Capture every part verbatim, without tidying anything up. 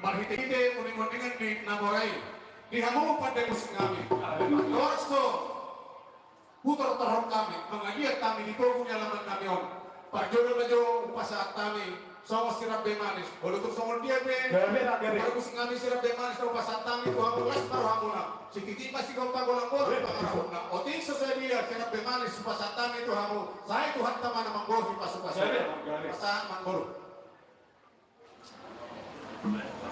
Marhitehite uninguningan ni na mora i, di hamu pande musik nami, andorang so hutortorhon hami, mangaliat hami di pogu ni alaman nami on, parjolo ma jo hupasahat hami songon sirambe manis. Molo tung songon dia pe, gabe, gabe, pande musik nami, sirambe manis do hupasahat hami tu hamu, las ma rohamuna. Sititi ma sigompa golanggolang pangarahutna. Otik so sadia sirambe manis hupasahat hami tu hamu, sai Tuhanta ma na manggohi pasupasu. Gabe, gabe. Pasahat ma, boru.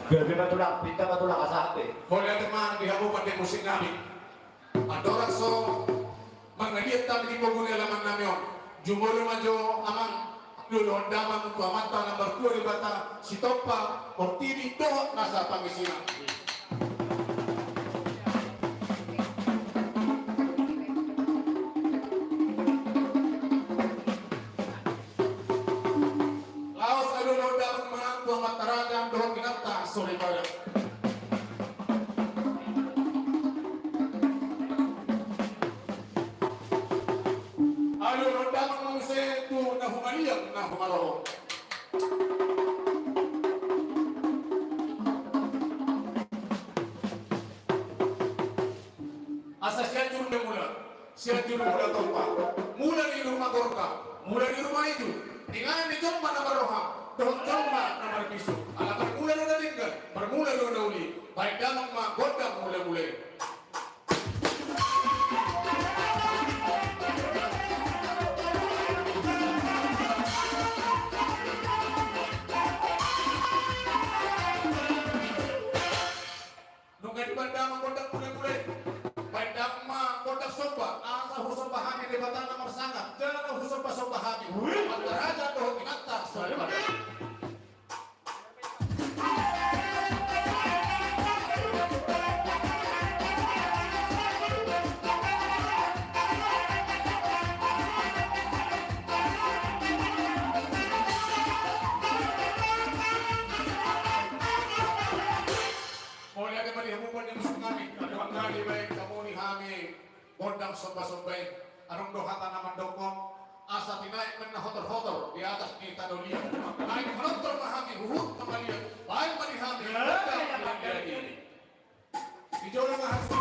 Gabe ma tulang, pinta ma tulang, asa ate. Mauliate ma di hamu pande musik nami. Andorang so mangaliat hami di pogu ni alaman nami on, jumolo ma jo amang, jumolo damang tu Amanta na martua Debata, Sitompa, Portibi dohot nasa pangisina. Laos alualuhon damang ma tu amanta raja dohot inanta soripada. Alualuhon damang ma muse tu na humaliang na humaloho. Asa Sianjur Mula, Sianjur Mula Tompa, mula ni ruma Gorga, mula ni ruma Ijuk, inganan ni jolma na marroha dohot jolma na marbisuk. Ala marmula do na denggan, marmula do na uli. Baen damang ma gondang mulamula i. Nunga dibaen damang gondang mulamula i, baen damang ma gondang somba, asa husomba hami Debata na marsangap, jala husombasomba hami amanta raja dohot inanta soripada. Mauliate ma di hamu pande musik nami, adong na dibaen hamu di hami gondang sombasomba i. Adong do hata na mandokkon, asa tinaek ma na hotorhotor di atas ni tano liat. Naek manortor ma hami huhut mangaliat, baen ma di hami gondang mulamula i. Di jolo ma hami.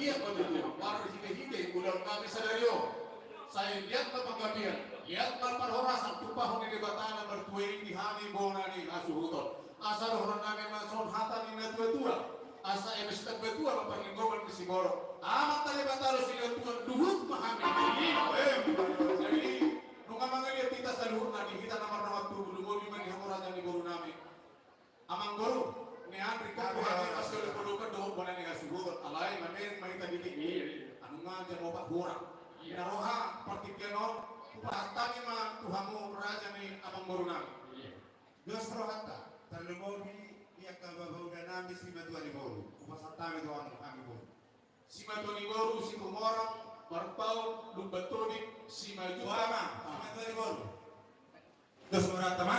Ia ma tutu, marhitehite ulaon nami sadari on. Sai liat ma panggabean, liat ma parhorasan, tumpahon ni Debata na martua i di hami bona ni hasuhuton. Asa dohonon nami ma songon hata ni natuatua. Asa eme sitamba tua ma parlinggoman ni siborok. Amanta Debata do silehon Tuhan, luhut ma hami. Jadi, nunga mangaliat hita saluhutna di hita na mardongan tubu, lumobi ma di hamu raja ni boru nami. Amangboru, ni Andri, kami hami pas ke pondok dohot bona ni hasuhuton, alai mamereng ma hita dikit. Iya, iya. Anu nga jam opat hurang. Iya. Na roha partingkian on, hupasahat hami ma tu hamu raja ni amangboru nami. Iya. Dos rohanta, tarlumobi di angka bapaula nami simatua ni boru. Hupasahat hami tu hamu, hami boru. Simatua ni boru Situmorang, Marpaung, Lumban Tobing, Simanjuntak. Boha ma, simatua ni boru. Dos rohanta ma.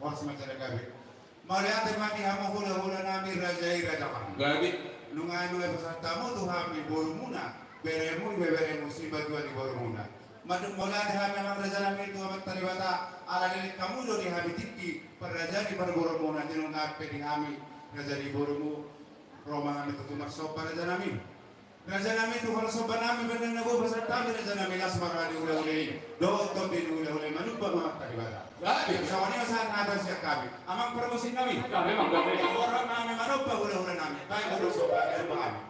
Wah, simatua ni gabe. Mauliate ma di hamu hulahula nami raja i raja hami. Gabe. Nunga nunga pasahat hamu tu hami borumuna, beremu, ibeberemu, simatua ni borumuna. Mandok mauliate hami amang raja nami tu Amanta Debata, ala leleng hamu do di hami tingki, parraja ni parborumuna, di nunga pe di hami, raja ni borumu, ro ma hami tutu marsomba raja nami. Raja nami, tu hal somba nami, bendeng na bau pasahat hami raja nami, las ma raja ni hulahula i. Dohot tondi ni hulahula i, manumpak ma Amanta Debata. Gabe. Songon i ma sahat hata sian hami. Amang parmusik nami. Gabe, amang, gabe. Horas ma hami manumpak hulahula nami. Baen ma somba, somba hami.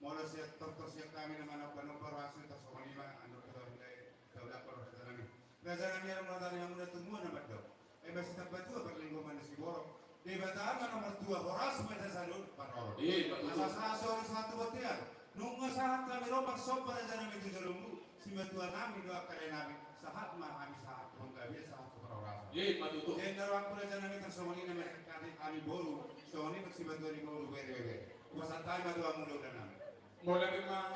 Molo sian tortor sian hami na manomba-nomba rohasna, tarsongon i ma andorang hita hulahula i, taulak ma roha nami. Raja nami, adong roha nami, hamuna tumua na mandok. Ai ma sitambatua parlinggoman ni siborok. Debata ma na martua, horas ma jasa dohot parorot. Ima tutu. Asa sahat solu sahat tu bontean. Nunga sahat hami ro marsomba, raja nami, tu jolomu. Simatua nami do angka nami, sahat ma hami sahat tu panggabean, sahat tu parhorasan. Ima tutu. Jala rohangku, raja nami, tarsongon i na masihathahon hami boru, songon i pe simatua ni boru, bere, bebere. Hupasahat hami ma tu hamu, daudan nami. Mauliate ma,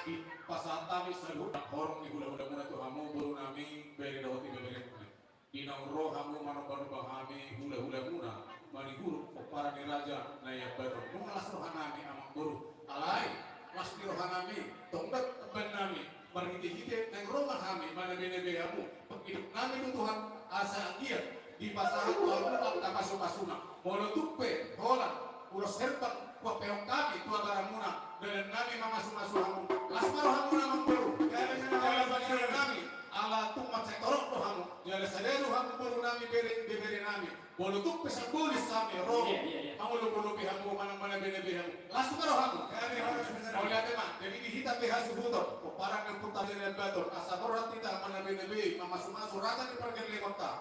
dipasahat hami saluhut horong ni hulahulamuna tu hamu, boru nami, bere dohot ibebere nami. Di naung ro hamu manombanomba hami, hulahulamuna, maniguru pomparan ni raja Naiambaton. Nunga las roha nami, amang boru. Alai las ni roha nami, tongtong emban nami, marhitehite naung ro ma hami manabenebe hamu, pangidop nami tu Tuhan, asa anggiat dipasahat tu hamu angka pasupasuna. Molo tung pe holan ulos herbang huampeon hami tu abaramuna, dalan nami mamasumasu hamu. Las ma rohamuna, amang boru. Jala pangidop nami, ala tung mansai torop do hamu. Jala sada do hamu, boru nami, bere, bebere nami. Molo tung pe sambolis hami ro, iya, iya, iya, mangolopolopi hamu, manang manabenebe hamu, las ma rohamu. Iya, iya, iya. Mauliate ma. Jadi di hita pe hasuhuton, pomparan ni Ompunta Naiambaton, asa borhat hita manabenebe, mamasumasu raja ni pargellengonta.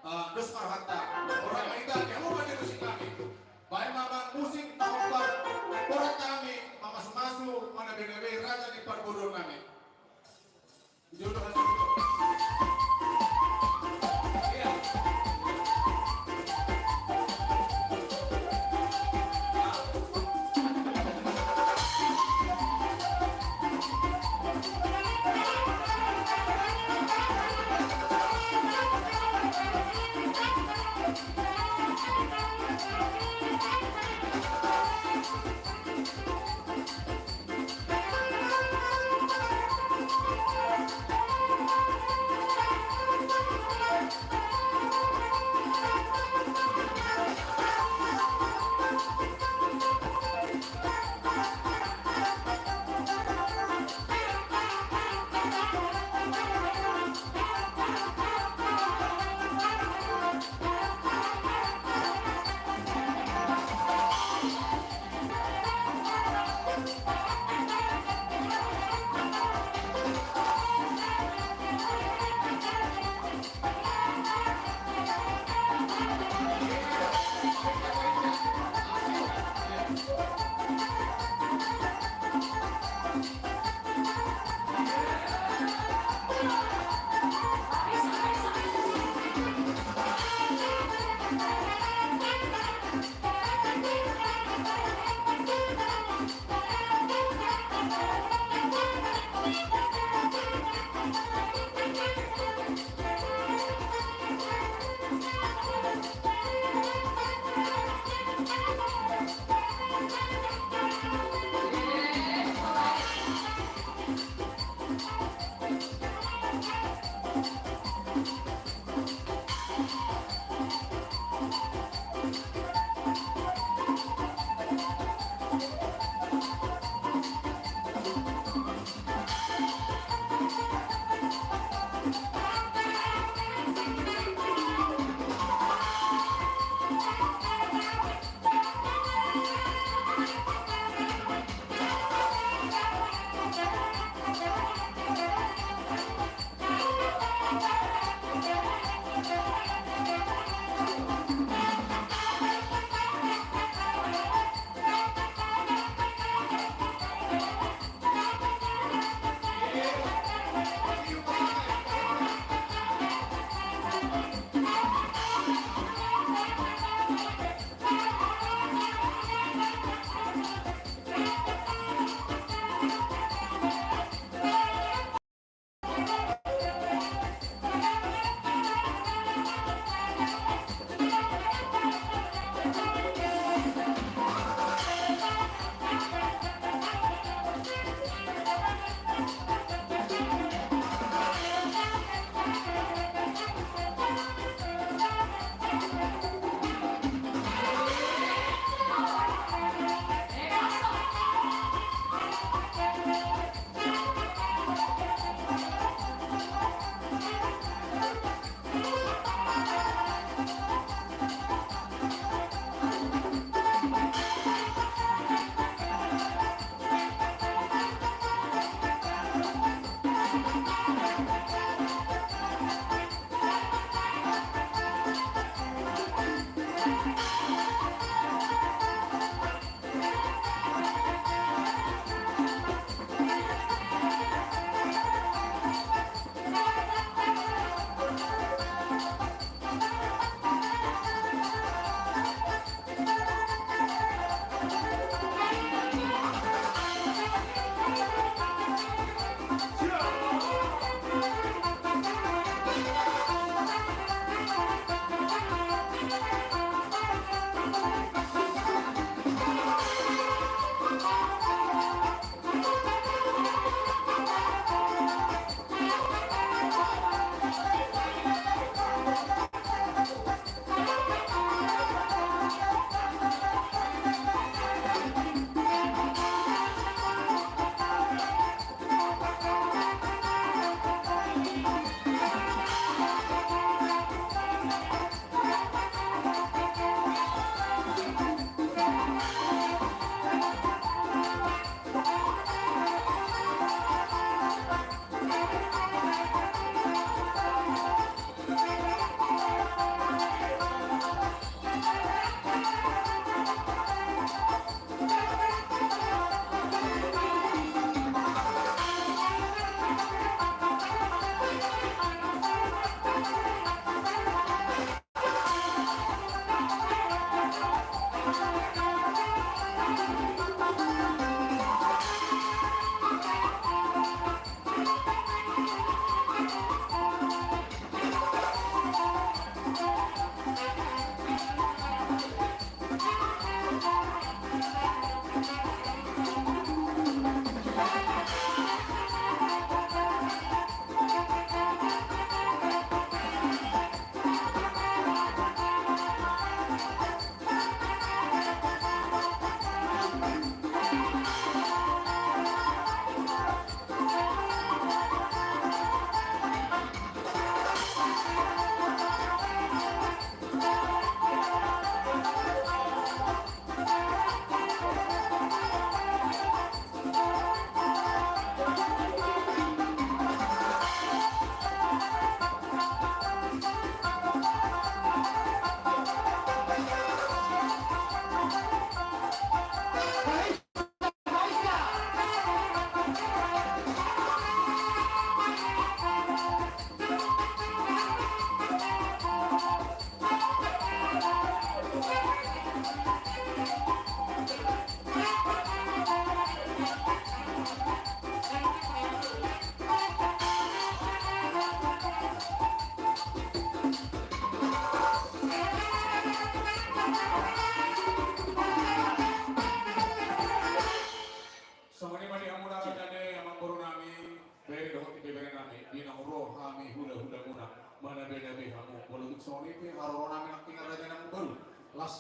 Ah, dos ma rohanta. Borhat ma hita, di hamu ma di musik nami. Baen ma, amang musik, na hombar borhat nami, mamasumasu, manabenebe raja ni parboruon nami.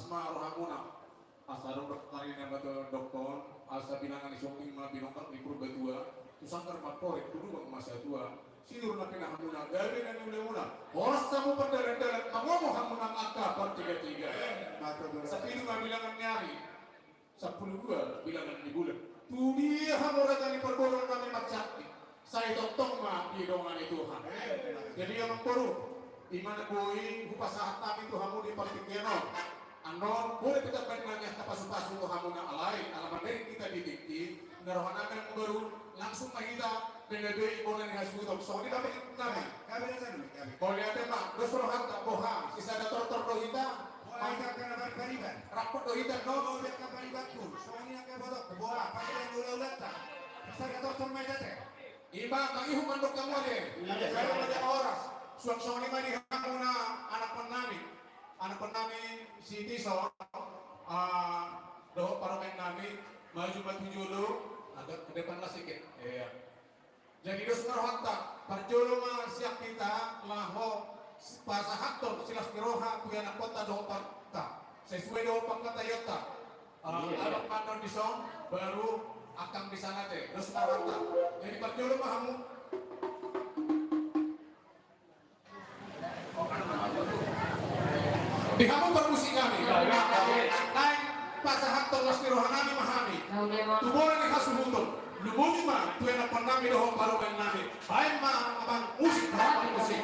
ma rohamuna. Asa adong do tarina ma dohonon, asa bilangan ni songking ma binongkak ni Purbatua, tu sanggar ma porek, tu lubang ma satua, sinur na pinahanmuna, gabe na niulamuna, horas hamu pardalandalan, mangomo hamu nang angka partigatiga. Sapitu ma bilangan ni ari, sampulu dua bilangan ni bulan. Tu dia hamu raja ni parboruon nami mansai, sai tongtong ma didongani Tuhan. Jadi amang boru, i ma na boi hupasahat nami tu hamu di partingkian on. Annon boi pe tambai nami angka pasupasu tu hamuna, alai ala mandiri hita di tingki, na roha nami amang boru, langsung ma hita menadoi bona ni hasuhuton. Songon i ma nami. Mauliate ma, dos rohanta, boha, sisada tortor do hita. Boha, hita angka na pariban. Rap do hita, no? Boha, hita angka paribanku. Songon i angka botoku, boha, pangkilan ulaulanta. Sisada tortor ma hita te. I ma, mangihut mandok hamu ate. Iya. Jalo ma jala horas. Suang songon i ma di hamuna anakkon nami. Anakkon nami si Tison, ah, dohot parumaen nami, maju ma tu jolo, agak ke depan lah sikit. Iya. Jadi dos ma rohanta, parjolo ma sian hita laho pasahathon silas ni roha tu ianakkonta dohot parumaenta. Sesuai dohot pangkataionta. Ah, iya, iya. Adong ma annon dison, baru angkang di sana te, dos ma rohanta. Jadi parjolo ma hamu. Di hamu parmusik nami. Naeng pasahathon las ni roha nami ma hami tu bona ni hasuhuton. Lumobi ma tu ianakkon nami dohot parumaen nami. Baen ma amang musik, amang musik.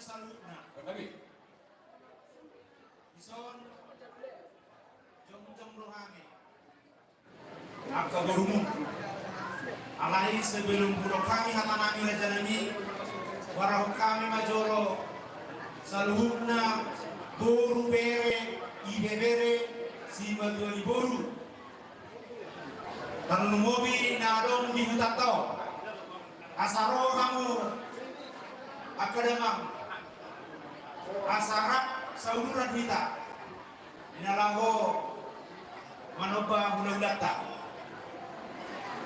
saluhutna. Dison jongjong do hami angka borumuna. Alai sebelum hudok hami hata nami, raja nami, huarahon hami ma jolo saluhutna boru, bere, ibebere, simatua ni boru, tarlumobi na adong di hutanta on. Asa ro hamu angka damang, asa rap sauduran hita di na laho manomba hulahulanta.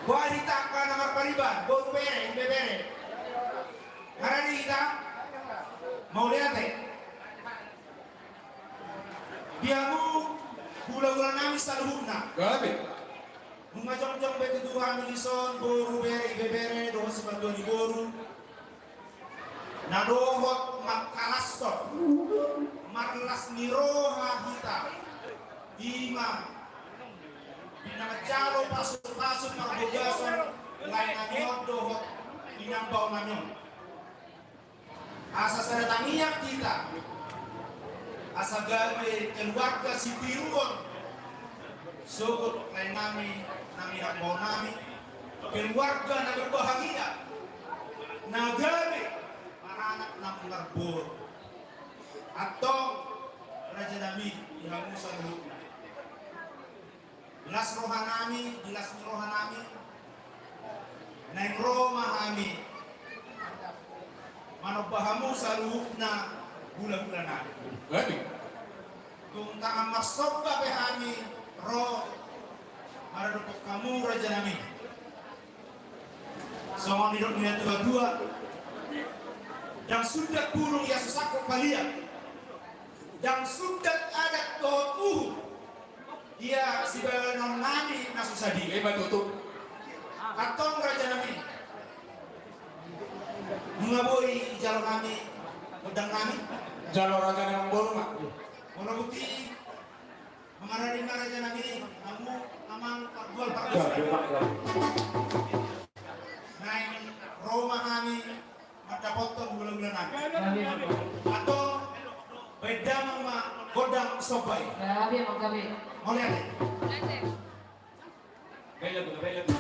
Boha hita angka na marpariban, boru, bere, ibebere? Nga rade hita? Mauliate. Di hamu hulahula nami saluhutna. Gabe. Nunga jongjong be tutu hami dison, boru, bere, ibebere dohot simatua ni boru, na dohot mangkalashon marlas ni roha hita, i ma di na manjalo pasupasu parbagason lae nami on dohot inang bao nami on. Asa sada tangiang hita, asa gabe keluarga sitiruon sogot lae nami nang inang bao nami, keluarga na berbahagia, na gabe maranak nang marboru. Antong, raja nami, di hamu saluhutna. Di las roha nami, di las ni roha nami, naeng ro ma hami manomba hamu saluhutna hulahula nami. Gabe. Tung tangan marsomba pe hami ro maradophon hamu, raja nami. Songon nidok ni natuatua: Ndang sundat bulung ia so sangkot palia, ndang sundat adat dohot uhum ia sibahenon nami na so sadia. Ima tutu. Antong, raja nami, nunga boi dijalo hami gondang nami? Jalo raja nami, boru ma. Molo boti, mangarade ma, raja nami, hamu amang pargual pargual. Gabe, gabe. Naeng ro ma hami mandapothon hulahula nami. Antong, baen damang ma gondang somba i. Gabe, gabe. Mauliate. Baen lagu, baen lagu.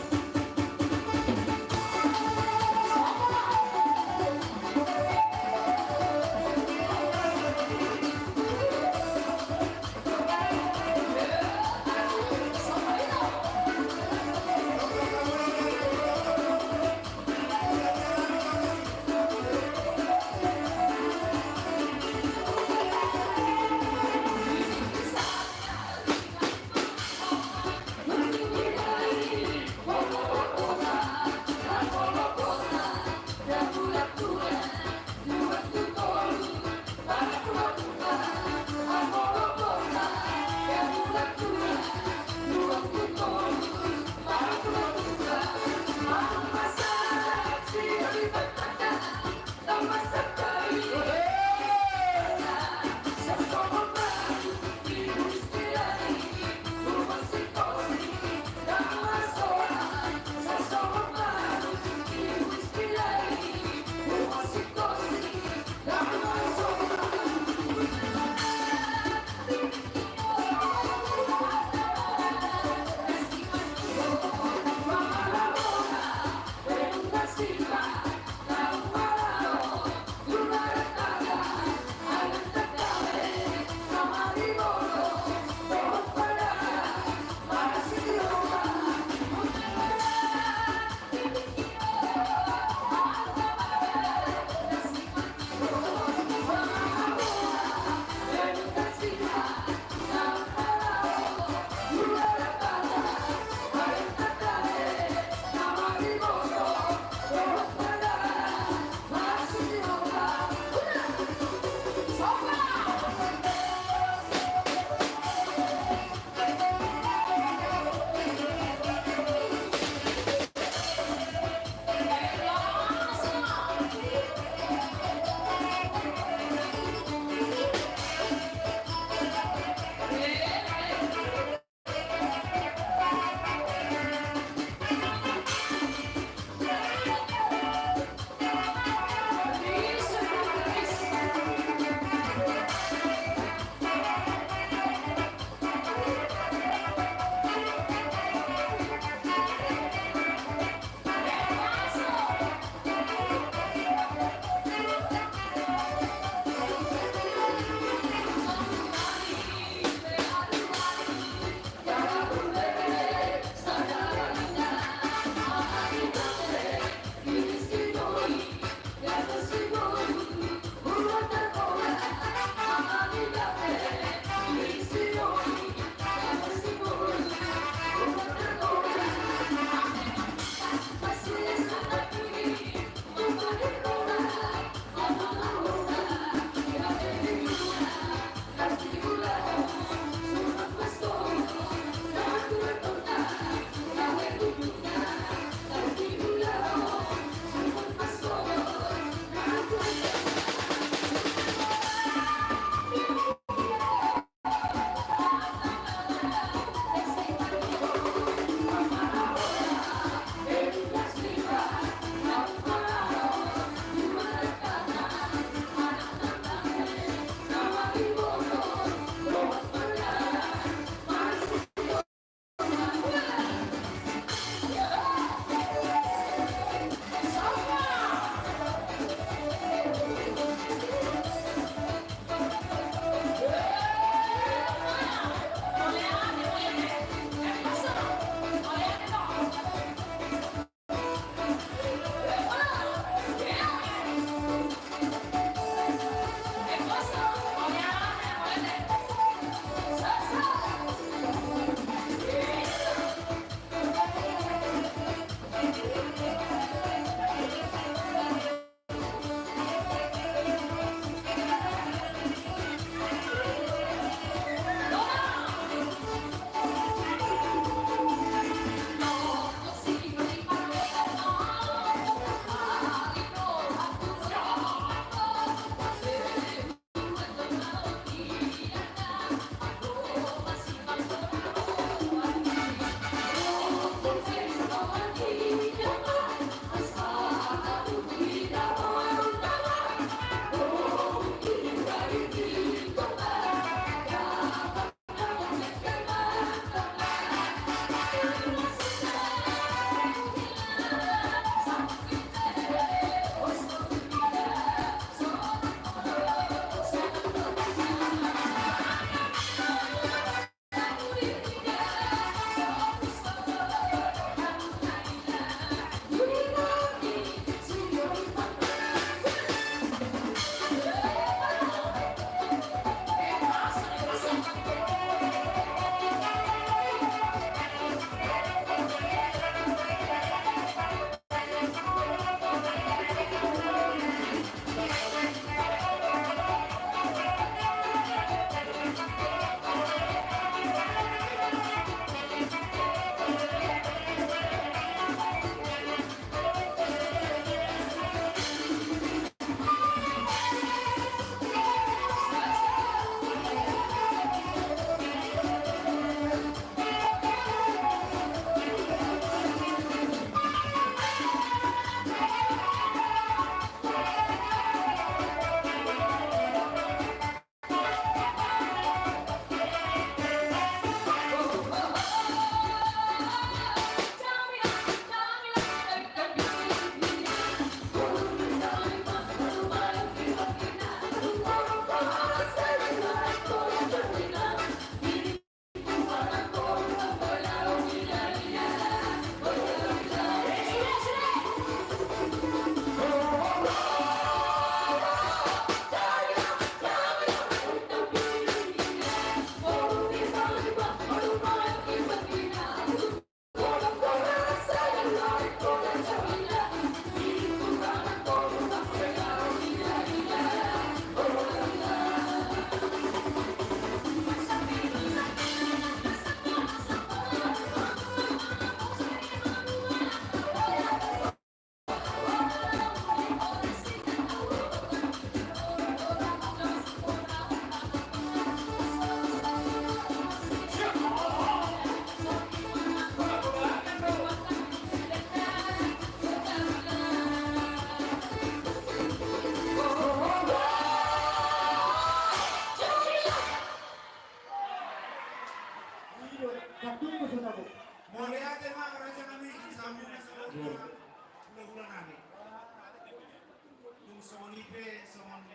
Songon i pe songon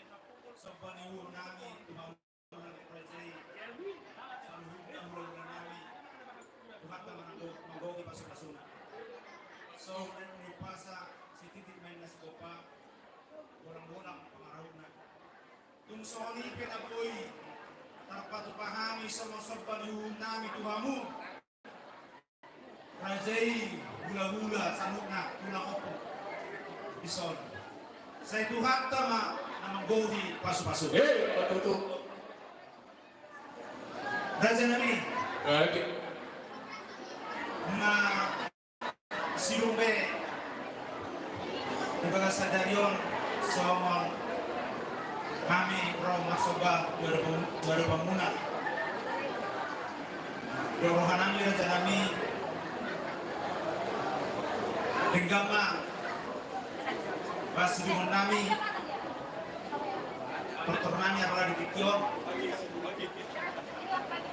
somba ni uhum nami tu hamu raja i, saluhutna hulahula nami, Tuhanta ma na manggohi pasupasuna. Songon na niumpasa, sititi ma inna sigompa, bolangbolang pangarahutna. Tung songon i pe na boi tarpatupa hami songon somba ni uhum nami tu hamu raja i, hulahula saluhutna, tulang ompung, dison. Sai Tuhanta ma na manggohi pasupasu. Eh, patutu. Raja nami. Baik. Na sidung be di bagasan sadari on songon hami ro marsomba tu adopanmuna. Di roha nami, raja nami, denggan ma pasidungon nami, tortor nami apala di tingki on.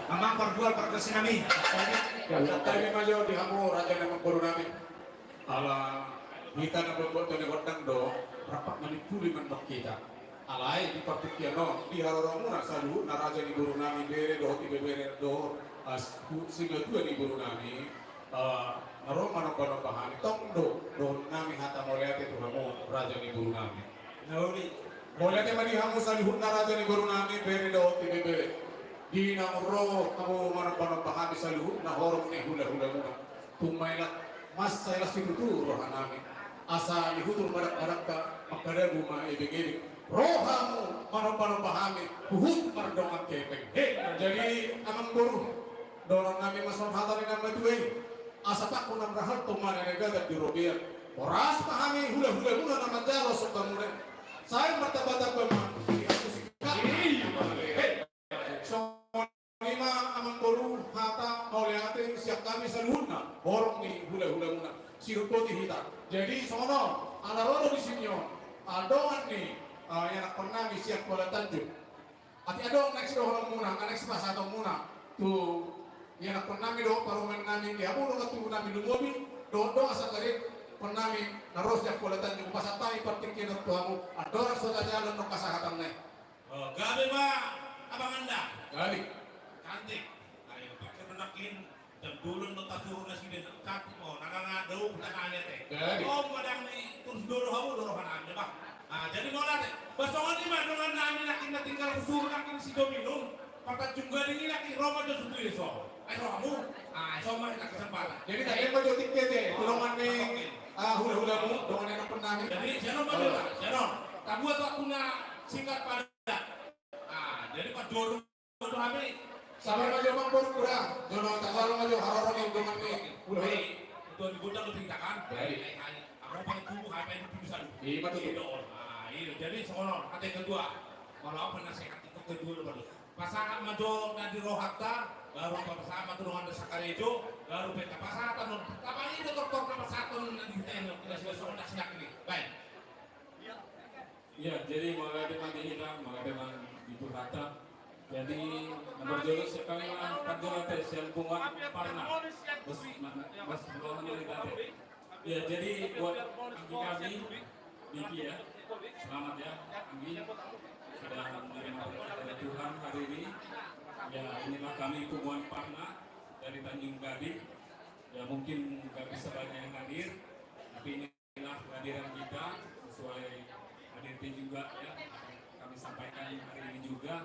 Amang pargual pargonsi nami. Santabi ma jo di hamu raja nami, boru nami. Ala hita na bobot tu ni gondang do, rap manimpuli mandok hita. Alai di partingkian on, di haroromuna saluhutna raja ni boru nami, bere dohot ibebere dohot, ah, sintua ni boru nami, eh, na ro manombanomba hami, tong do dohonon nami hata mauliate tu hamu raja ni boru nami. Mauliate ma di hamu saluhutna raja ni boru nami, bere dohot ibebere. Di na ro hamu manombanomba hami saluhutna horong ni hulahulamuna. Tung maila, mansai las situtu roha nami. Asa dihutur ma dakdanak, mangkadabu ma ebengebeng. Ro hamu manombanomba hami, huhut mardongan kepeng. He, jadi amang boru, dohonon nami ma songon hata ni na matua i. Asa pangku na marhalto ma na gagat di robean. Horas ma hami hulahulamuna na manjalo sombamuna. Sai martambatamba ma di hamu singkat. Songon i ma amang boru hata mauliate sian hami saluhutna horong ni hulahulamuna. Sihut boti hita. Jadi songon on, ala ro do di sini on, ah, dongan ni, ah, ianakkon nami sian Kuala Tanjung. Atik adong naeng sidohononmuna, naeng sipasahatonmuna tu ianakkon nami dohot parumaen nami, di hamu dongan tubu nami lumobi dohot dongan sangkarikkon nami na ro sian Kuala Tanjung, pasahat hami partingkian on tu hamu. Andorang so tajaha annon pasahatanna i. Oh, gabe ma abang anda. Gabe. Cantik. Ayo, pakai benak in. Jam dua do tasuru nasida, cantik, oh, na na na dao tangan ate. Gabe. Oh, madang ni terus doro hamu doro hanan ya bah. Ah, jadi mauliate. Bah, songon i ma dongan nami nangkin na tinggal susur nangkin si Dominum. Patat jungga dingin nangkin ro ma jo suku iso. Ai ro hamu. Ah, so ma na kesempatan. Jadi tak lema jo tiket ya. Dongan ni, ah, hulahulamu, dongan ni anak penani. Jadi sian on ma jo, sian on. Tabuat waktu na singkat padat. Ah, jadi pas doro tu hami. Sabar ma jo amang boru, jolo tajalo ma jo haroro ni dongan ni. Ulaon. Ketua ni gondang do ceritakan. Baik. Amang paling tubu, hami paling tubu sadu. Iya, betul. Iya, ah, iya. Jadi songon on, ate ketua. Kalau apa nasehat itu ketua do baru. Pasahat ma jo na di rohanta, baru pasahat ma tu dongan na sakarejo, baru pe tapasahat annon. Tapasahat annon, tapasahat annon na di hita i, na sudah songon na sinak ni. Baik. Iya, jadi mauliate ma di hita, mauliate ma di Tuhanta. Jadi, nomor jolo sian hami ma parjolo ate sian punguan Parna. Bos, ma-, bos, bos, ma-, ma-, ate. Iya, jadi buat anggi kami, Diki ya, selamat ya, anggi. Sudah menerima berkat dari Tuhan hari ini. Ya, inilah kami punguan Parna dari Tanjung Gading. Ya, mungkin nggak bisa banyak yang hadir, tapi ini inilah kehadiran kita, sesuai hadirnya juga ya, kami sampaikan hari ini juga.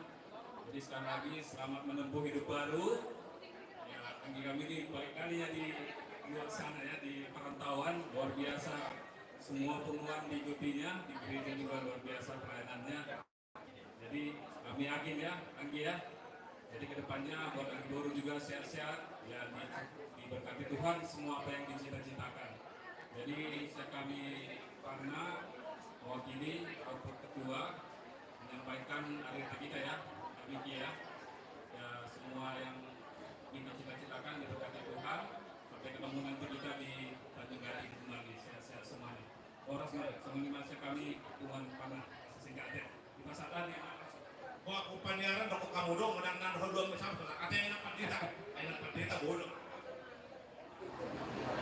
Jadi sekali lagi selamat menempuh hidup baru. Ya, anggi kami ini baik kali ya di luar sana ya, di perantauan, luar biasa. Semua punguan diikutinya, di gereja juga luar biasa pelayanannya. Jadi, kami yakin ya, anggi ya. Jadi, kedepannya buat anggi boru juga sehat-sehat, ya, di-, diberkati Tuhan semua apa yang dicita-citakan. Jadi, sian hami Parna mewakili, selaku ketua, menyampaikan hari kita ya, demikian ya. Ya, semua yang ingin dicita-citakan diberkati Tuhan, sampai ketemu nanti kita di Tanjung Gading kembali, sehat-sehat semuanya. Horas ma, songon i ma sian hami punguan Parna, singkat ya. Di pasahat ni. Wah, ku paniaran, dokok hamu do, menang nang hol dua mesam, ate enak pandita, enak pandita bodoh.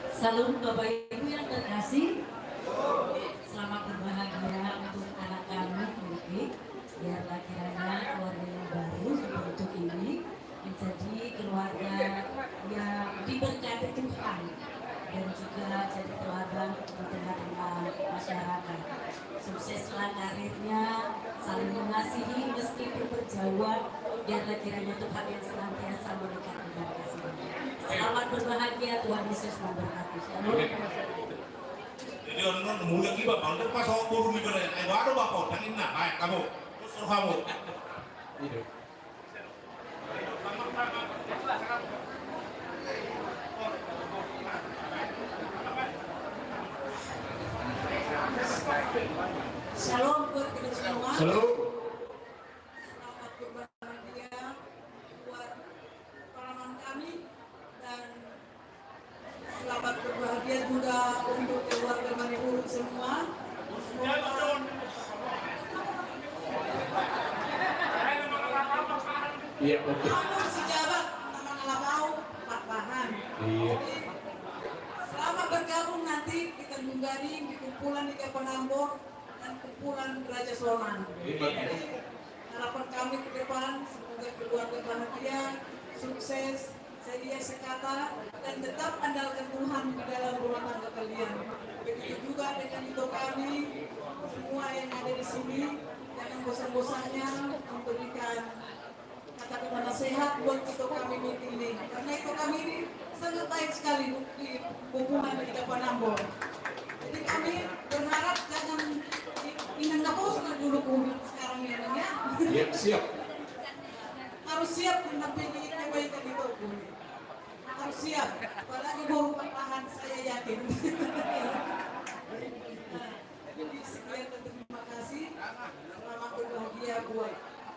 Salam Bapak Ibu yang terkasih. Selamat berbahagia untuk anak karirnya, saling mengasihi meskipun berjauhan. Biarlah kiranya Tuhan yang senantiasa memberkati dan kasih. Selamat berbahagia, Tuhan Yesus memberkati. Shalom. Jadi orang orang mulai kiba bang, pas orang burung di mana? Eh, baru bapak, tangin nah, baik kamu, terus hamu. Iya. Shalom buat kita semua. Shalom. Selamat berbahagia buat pahlawan kami dan selamat berbahagia juga untuk keluarga Manihuruk semua. Semoga Iya, oke. Amun si Jabat nama ngalapau, Pak Bahan. Iya. Jadi, selamat bergabung nanti di Tanjung Gading, di kumpulan Liga Panambor dan kumpulan Raja Sonan. Iya. Jadi, harapan kami ke depan, semoga keluarga bahagia, sukses, sedia sekata, dan tetap andalkan Tuhan di dalam rumah tangga kalian. Begitu juga dengan ito kami, semua yang ada di sini, jangan bosan-bosannya memberikan kata-kata nasihat buat ito kami ini. Karena ito kami ini sangat baik sekali di kumpulan Liga Panambor. Jadi kami berharap jangan di-, inang na bos na dulu kuhun sekarang ya, Nang, ya. Iya, siap. Harus siap mendampingi kebaikan itu, Bu. Harus siap. Apalagi boru Pak Bahan, saya yakin. Nah, jadi sekian dan terima kasih. Selamat berbahagia buat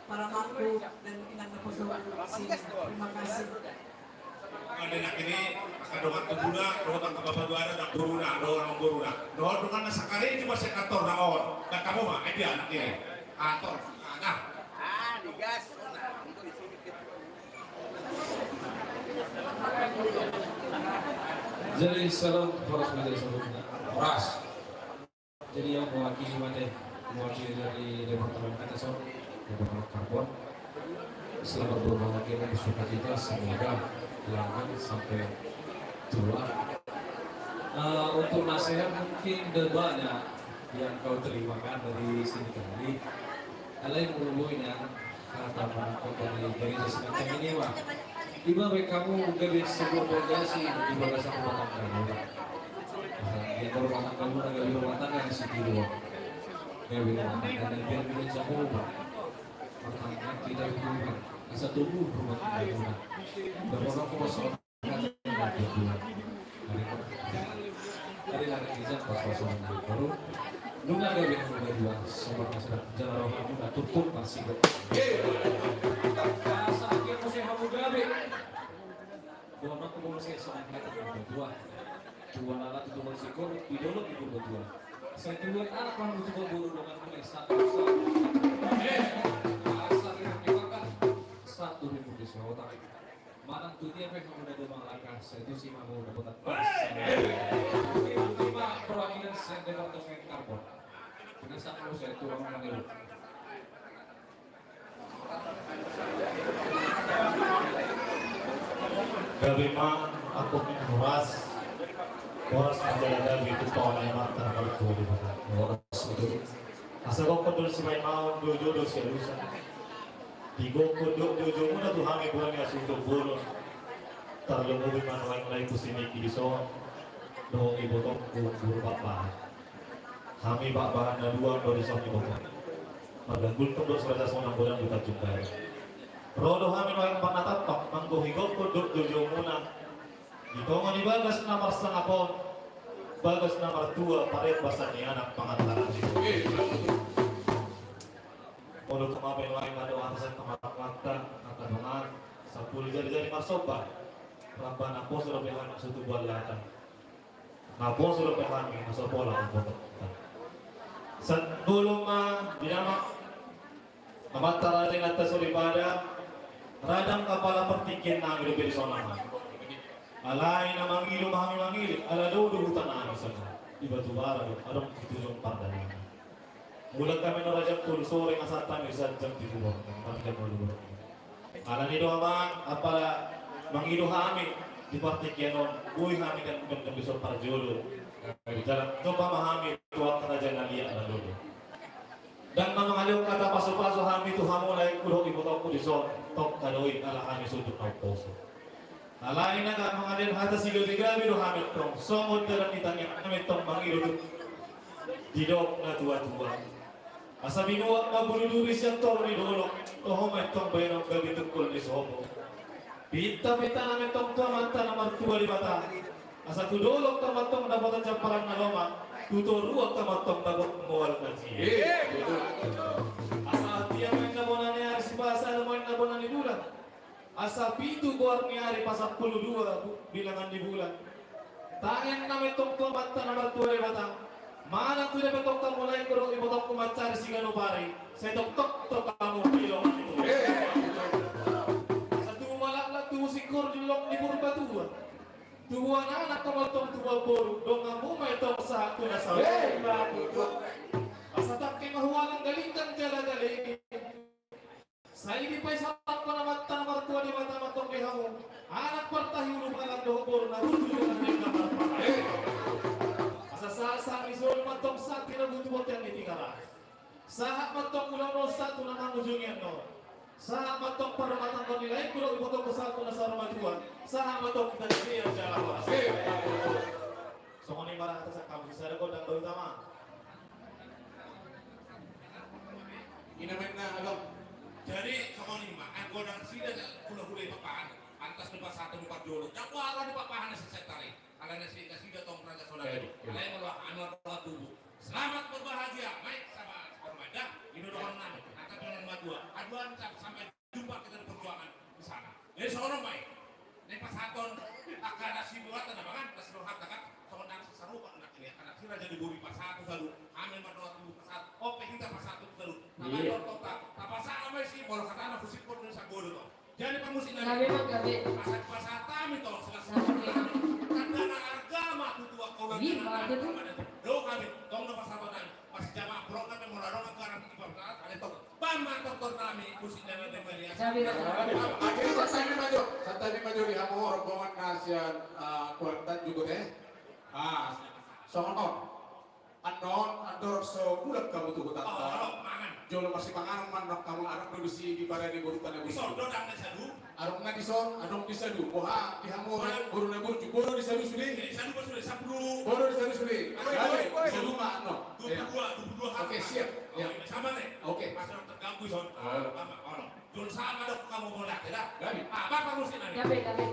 pahlawanku dan inang na bos di sini. Terima kasih. Ada nak ini, angka dongan tubuna, dongan angka bapa juara, dongan boruna, dongan boruna. Dongan, dongan na sakali cuma sekator na on. Kata kamu mah, eh, dia anak ini. Ator, nah. Ah, digas. Jadi, shalom, horas majelis, shalom. Horas. Jadi, yang mewakili mate, mewakili dari Departemen Kata Son, Departemen Karbon. Selamat berbahagia dan bersuka cita, semoga langgeng sampai tua. Eh, untuk nasihat mungkin udah banyak yang kau terima kan dari sini tadi. Alai molo boina, hata manangkok dari gereja semacam ini mah. Ima be hamu gabe sebuah fondasi di bagasan rumah tangga muna. Nah, di rumah tangga muna gabe rumah tangga na sitiruon. Gabe rumah tangga na biar bisa jago, Pak. Pertanyaan kita itu, Pak. Asa tumbuh rumah tangga muna. Berapa orang kau masuk Nunga gabe hamu berdua, sobat masyarakat, jala rohamuna turpuk marsigok. Asa anggiat muse hamu gabe. Dohononku muse songon hata ni natuatua. Tua na laho tu tonga ni sigor, di dolok ni Purbatua. Sai tubuan anak ma hamu tu boru dongan muna, satu satu. Asa ringan di pakan, satu ringan di saotak. Manang tu dia pe hamu na domang langka, sai tusi ma hamu dapotan. Tingki ma perwakilan sian Departemen Karbon. Pengesak hamu sai tulang maniru. Gabe ma, ampun ni horas. Horas ma jala gabe tu paon ni Amanta na martua Debata. Horas ma tutu. Asa gokhon do sipainmaon, dohot joujou sialusan. Digokhon dohot joujou muna tu hami boru ni hasuhuton bolon. Tarlumobi ma nuaeng lae tu si Miki dison dohot ibotongku boru Pakpahan. Hami Pakpahan na dua do dison ibotong. Marganggultung do si Raja Sonang godang di Tanjung Balai. Ro do hami nuaeng panatapak manggohi gokhon dohot joujou muna. Di tonga ni bagas na marsangap on, bagas na martua, parembasan ni anak pangantaran ni. Molo tung hape nuaeng adong atasan pangaramanta, angka dongan, sampulu jari-jari marsomba. Ramba na poso dope hami so tubuan lata. Na poso dope hami na so pola mamboto. Sandolom ma di nama Amanta raja inanta soripada, raja angka pala partingkian nami dope dison. Alai na mangido ma hami mangido, ala dao do huta nami songon i. Di Batubara do adong Situjong Pardalanan. Mulak hami na raja pul sore, asa hami di sian jam pitu borngin, hami jam ualu borngin. Alani do amang, apala mangido hami di partingkian on, boi hami dan jam jam dison parjolo. Di jalan coba ma hami tu angka raja na liat na lolo. Ndang na mangalehon hata pasupasu hami tu hamu laengku dohot ibotongku dison, tongka do i ala hami sundut na umposo. Alai na mangalehon hata sigabegabe do hami tong, songon dalan ni tangiang nami tong mangido tu didok na tuatua. Asa binuat ma bulu duri sian toru ni dolok, toho ma tong baenon gabe tungkol ni sopo. Pintapinta nami tong tu Amanta na martua Debata. Asa tu dolok tong ma tong dapotan jampalan na lomak, tu toru tong ma tong dapotan mual na jie. Asa tiap ma inna bona ni ari sipasa, na ma inna bona ni bulan. Asa pitu goar ni ari pasampulu dua bu-, bilangan ni bulan. Tangiang nami tong tu Amanta na martua Debata. Manang tu dia pe tong hamu laengku dohot ibotongku mancari siganup ari, sai toktok tong hamu didok. Asa tubu ma laklak, tubu singkoru di dolok ni Purbatua. Tubuan anak tong ma tong, tubuan boru, donganmu ma i tong sahat tu na saut. Asa tangke ma hualang galinggang jala gale. Sai dipaisarangkon Amanta na martua Debata ma tong di hamu anak partahi ulu palan dohot boru na burju di na marpalan. Asa sahat-sahat ni solu ma tong sahat tu na butuh bontean ni Tigaras. Sahat ma tong ulaon on sahat tu na mangujungi annon. Sahat ma tong parrumatanggaon ni laengku dohot ibotongku sahat tu na saur matua. Sahat ma tong hita di dia jala horas. Songon i ma ra hata sian hamu sisada gondang baru tama. Ina main na abang. Jadi songon i ma, anggo ndang sida hulahula i papahan, pantas do pasahaton di parjolo. Jago ala di papahan na sisentari. Ala na si, na sida tong raja sonari. Ala i molo anu anu tubu. Selamat berbahagia, baik sama sama dah. Ino dohon nami, angkat tangan madua. Aduan sampai jumpa kita di perjuangan di sana. Jadi songon on ma i. Nai pasahaton angka na sibuatan na mangan, na sidohata kan. Songon nang sarupa na ini, angka na si raja di buri pasahat tu sadu, hami mardoa tu pasahat, ope hita pasahat tu sadu. Nama iya. Tortor ta, tapasahat ma i si, molo hatana husik pon ni sagodo to. Jadi pamusik nami. Gabe ma gabe. Pasahat, pasahat hami to, selas gabe. Tanda na arga ma tutu angka ulang. Iya, gabe tu. Do kami, tong na pasahat nami. Pas jamaah program yang mula dong anggaran di bawah ada to. Bang, mantor tor nami, musik dan ada melihat. Gabe. Gabe. Gabe, santabi ma jo. Santabi ma jo di hamu rombongan na sian, eh, Kuantan juga deh. Ah, songon on. Annon, andorang so mulak hamu tu hutanta. Oh, mangan. Jolo marsipanganon ma annon hamu, adong do disi di bara ni boruta na burju. Dison do dang na sadu. Adong na dison, adong di sadu. Boha, di hamu boru na burju, boru di sadu sude. Di sadu ma sude, sapulu. Boru di sadu sude. Gabe, di sadu ma annon. Dua puluh dua, dua puluh dua. Oke, siap. Sama ne. Oke. Pas terganggu son. Sama, ono. Jolo sama do hamu bola, ya. Gabe. Ah, bapak musik nami. Gabe, gabe.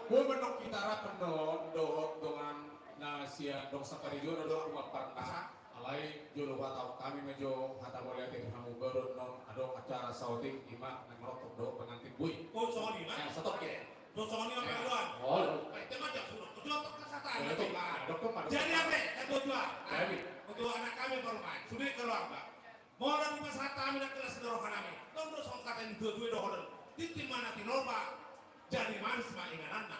Boi mandok hita rap annon dohot dongan na sian dongan sakarejo na dohot dongan parna. Alai jolo huhatahon hami ma jo hata mauliate tu hamu baru annon adong acara saotik i ma na marotok dohot pengantin boi. Oh, songon i ma. Eh, saotik. Songon i ma. Olo. Jadi hape? Jadi. Untuk anak kami parumaen sude keluarga. Molo dipasahat hami nangkin las ni roha nami, tong do songon hata ni natuatua i dohonon: Tintin ma na tinopa, jadi manis ma ingananna.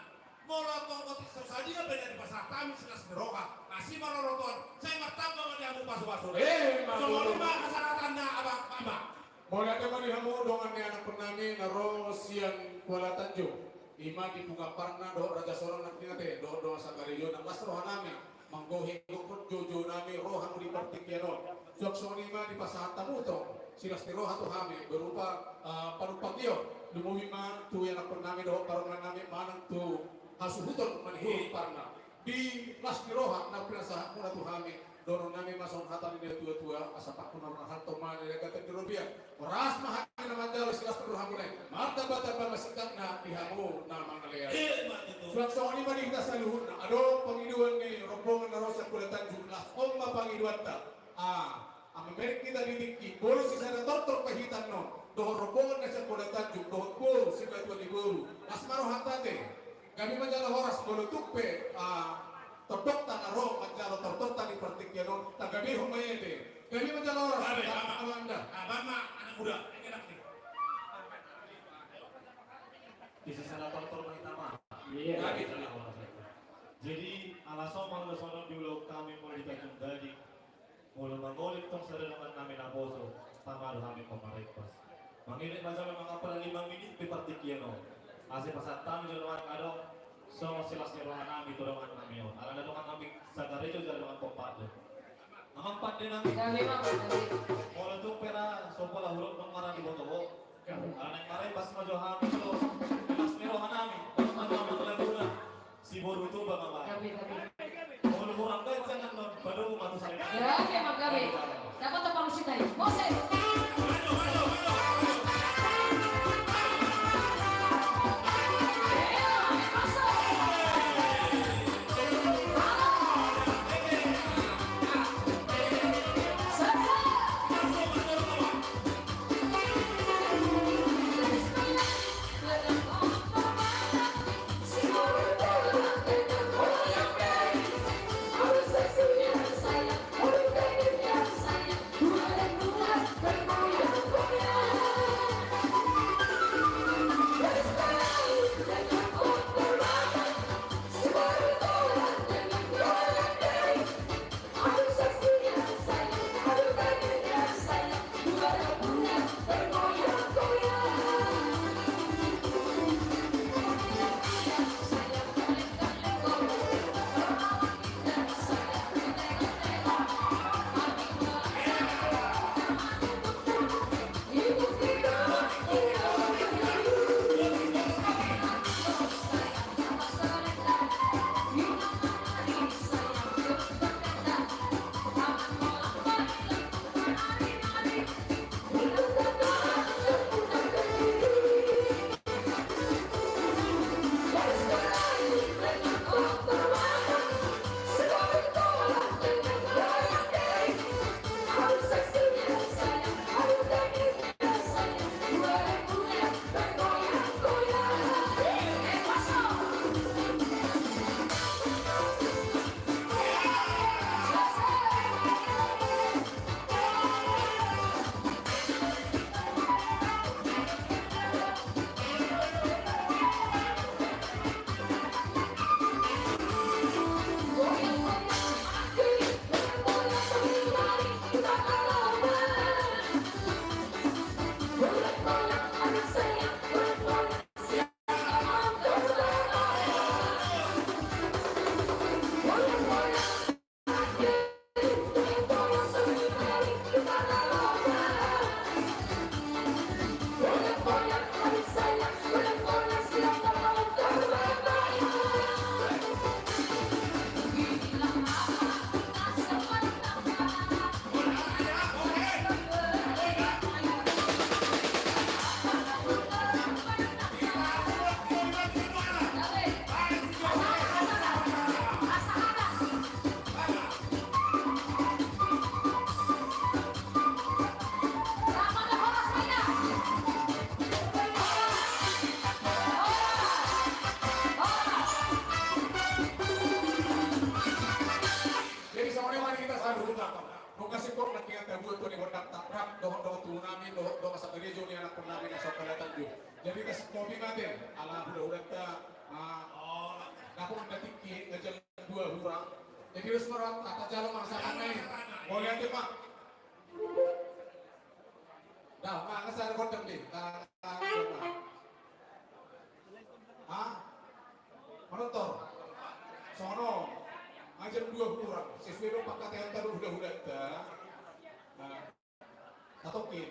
Molo tong otik so sadia pe na dipasahat hami silas ni roha, asi ma rorot on, sai martamba ma di hamu pasupasu. Eh, songon i ma hasaratanna, abang, mama. Mauliate ma di hamu dongan ni anakkon nami na ro sian Kuala Tanjung. I ma di Pungaparna dohot Raja Sorong nangkin ate dohot dongan sakarejo na las roha nami. Manggohi gokhon joujou nami ro hamu di partingkian on. Suang songon i ma dipasahat hamu tong silas ni roha tu hami berupa, ah, panumpahion. Lumobi ma tu ianakkon nami dohot parumaen nami manang tu hasuhuton Manihuruk Parna. Di las ni roha na pinasahat muna tu hami, dohonon nami ma songon hata ni natuatua: Asa pangkon na marhalto ma na niagatan di robean. Horas ma hami na manjalo silas ni rohamuna i, martambatamba ma singkatna di hamu na mangalean. Suang songon i ma di hita saluhutna. Adong pangidoan ni rombongan na ro sian Kuala Tanjung, las on ma pangidoanta. Ah, mamereng hita di tingki, molo sisada tortor pe hita annon dohot rombongan na sian Kuala Tanjung dohot boru, sipatua ni boru, las ma rohanta ate. Gabe ma jala horas, molo tung pe, ah, tondongta na ro manjalo tortorta di partingkian on, tagabehon ma i ate. Gabe ma jala horas. Gabe, Amanda. Abang ma anak muda, enak nih. Di sisada tortor ma hita ma. Iya. Gabe jala horas. Jadi, alas on ma, alas on diulahon hami molo di Tanjung Gading. Molo mangolit tong sada dongan nami naposo, tama do hami pamarempas. Mangido ma jala mangampan lima minit pe partingkian on. Asa pasahat hami jo dongan adong songon silas ni roha nami tu dongan nami on. Alana dongan nami sakarejo jala dongan pompa do. Amang pande nami. Molo tung pe ra so pola hurang marani boto ho. Alana marempas ma jo hami jo silas ni roha nami. Dongan nami laguna. Si boru Tuba ma ba. Gabe, gabe. Molo hurang baen jangan non padu matu sari. Gabe, Amang, gabe. Dapat apa musik tadi? Musik. nami dohot dongan sakarejo ni anakkon nami na so kalatan jo. Jadi kas kopi mate ala hula-hulanta. Dapot na tingki na jam dua hurang. Jadi wes maro hata jalo ma saranna i. Mauliate ma. Dah ma ngasar gondang di. Ha? Manortor. Sono. Jam dua hurang sesuai do pangkataion ta do hula-hulanta. Satokin.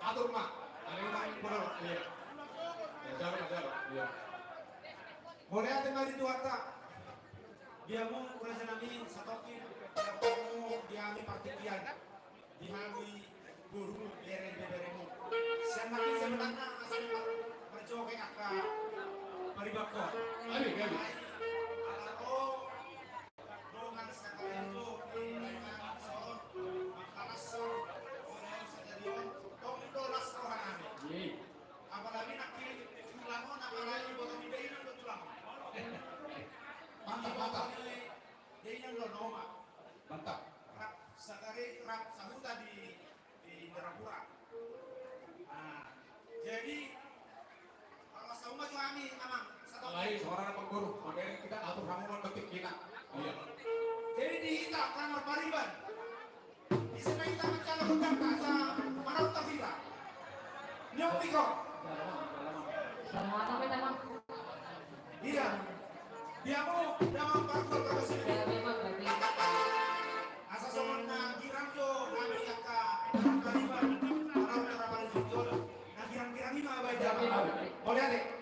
Atur ma. Ada yang mau benar. Iya. Ya, jalo ma, jalo. Iya. Mauliate ma di Tuhanta. Di hamu raja nami Satokin, di hamu partingkian, di hami boru, bere, beberemu. Sian nami sebenarna asa marjoge angka paribanhon. Amin, amin. Alai ala dongan sakarejo, dongan sakarejo, mangkalashon, dongan sakarejo, tong do las roha nami. Apalagi nangkin tulang on, apalagi boto ni dainang do tulang on. Mantap, mantap. Dainang do na oma. Mantap. Rap sagari, rap sahuta di, di Indrapura. Nah, jadi, kalau sauma jo hami, Amang, satu. Alai, suara na panggoru, makanya kita atur hamu ma tingkina. Iya. Jadi di hita, kan marpariban. Ise ma hita manjalo gondang asa manaon ta hita. Nion piko. Iya. Dia mau damang parkual kau sini. Asa songon na girang jo hami angka pariban manaon ta rapari jujur. Na girang-girang i ma bae damang. Mauliate.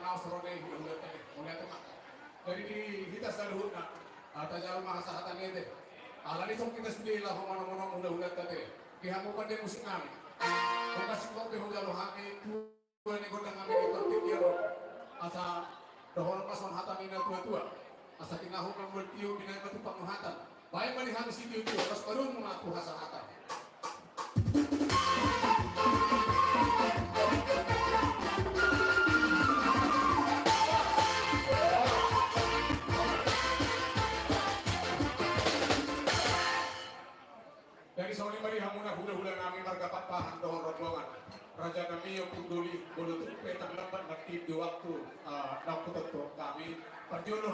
Asro ni hulahulanta, mauliate ma. Jadi di hita saluhutna, ah, tajalo ma hasahatan ni ate. Alani songon hita sude laho manomunomu hulahulanta ate. Di hamu pande musik nami. Hukasingkop pe hujalo hami tua ni gondang nami di partingkian on. Asa dohonon ma songon hata ni natuatua. Asa tinahu mambuat tio binaen ma tu panguhatan. Baen ma di hami sitio-tio, laos padomu ma tu hasahatan. Jadi songon i ma di hamuna hulahula nami marga Pakpahan dohot rombongan. Raja nami Ompung Doli, molo tung pe tanglambat nangkin di waktu, ah, naung hutontuhon hami. Parjolo